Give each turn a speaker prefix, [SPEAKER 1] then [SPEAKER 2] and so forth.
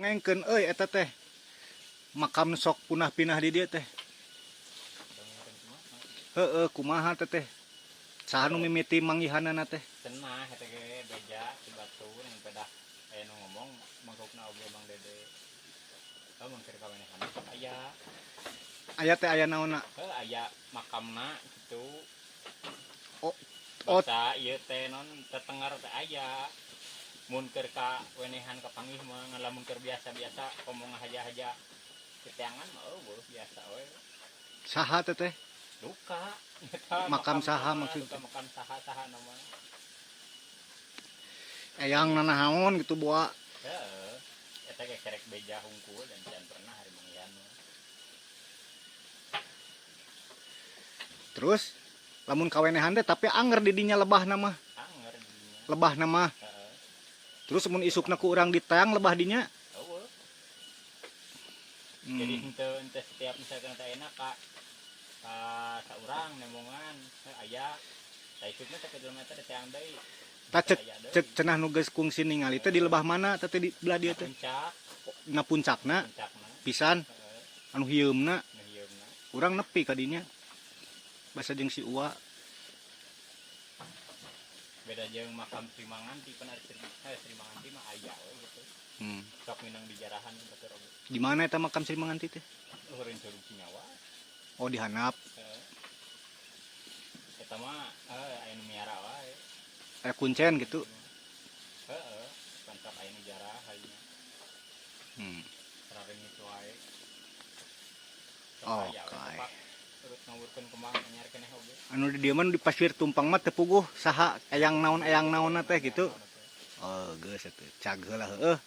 [SPEAKER 1] Dongengkeun euy eta teh. Makam sok punah pinah di dieu teh. Heeh, kumaha teh teh? Saha nu mimiti manggihanana teh?
[SPEAKER 2] Cenah eta ge beja ti batur mun pedah aya nu ngomong mangkukna oge Mang Dede. Oh, mun keur kawenehan sok aya.
[SPEAKER 1] Aya teh aya naonna?
[SPEAKER 2] Heuh, aya makamna kitu.
[SPEAKER 1] Oh, oh.
[SPEAKER 2] Basa ieu teh non tetengar teh aya. Mun keur kawenehan kapanggih mah, ngan lamun keur biasa-biasa komo ngahaja-haja titeangan mah eueuh, biasa we.
[SPEAKER 1] Saha teh teh?
[SPEAKER 2] Duka eta.
[SPEAKER 1] Makam saha
[SPEAKER 2] mah,
[SPEAKER 1] maksud
[SPEAKER 2] duka makam saha-saha nama.
[SPEAKER 1] Eyang nanaon gitu boa.
[SPEAKER 2] Heeh. Eta ge kerek beja hungkul dan can pernah hari manggihan mah.
[SPEAKER 1] Terus lamun kawenehan teh tapi anger di dinya lebahna mah.
[SPEAKER 2] Anger di dinya.
[SPEAKER 1] Lebahna mah.
[SPEAKER 2] Heeh.
[SPEAKER 1] Terus mun isukna ku urang diteang lebah dinya?
[SPEAKER 2] Eueuh. Jadi henteu henteu setiap misalkan teh enak ka ka saurang nemongan heuh aya. Tah isukna teh jelema teh diteang deui.
[SPEAKER 1] Tah cek
[SPEAKER 2] Aya deui.
[SPEAKER 1] Cek cenah nu geus kungsi ningali teh di lebah mana teh di belah dieu teh?
[SPEAKER 2] Puncak.
[SPEAKER 1] Na puncakna
[SPEAKER 2] Puncakna.
[SPEAKER 1] Pisan
[SPEAKER 2] Heeh.
[SPEAKER 1] anu hieumna.
[SPEAKER 2] Nu hieumna.
[SPEAKER 1] Urang nepi ka dinya. Basa jeung si Uwa.
[SPEAKER 2] Beda jeung makam Sri Manganti pan ari Sri Manganti mah aya we gitu. Sok minang dijarahan batur oge.
[SPEAKER 1] Di mana eta makam Sri Manganti teh?
[SPEAKER 2] Luhureun Curug Cinyawa.
[SPEAKER 1] Oh, di handap.
[SPEAKER 2] Heeh. Eta mah aya nu miara wae.
[SPEAKER 1] Aya kuncen gitu.
[SPEAKER 2] Heeh, pan sok aya nu jarah hayna. Rareungit wae. Sok
[SPEAKER 1] Oh,
[SPEAKER 2] aya we
[SPEAKER 1] kai.
[SPEAKER 2] tepak. Urut ngawurkeun kembang anyar keneh oge.
[SPEAKER 1] Anu di dieu mah di pasir tumpang mah teu puguh saha eyang naon eyang naonna teh gitu. Oh, geus atuh. Cag heula heueuh.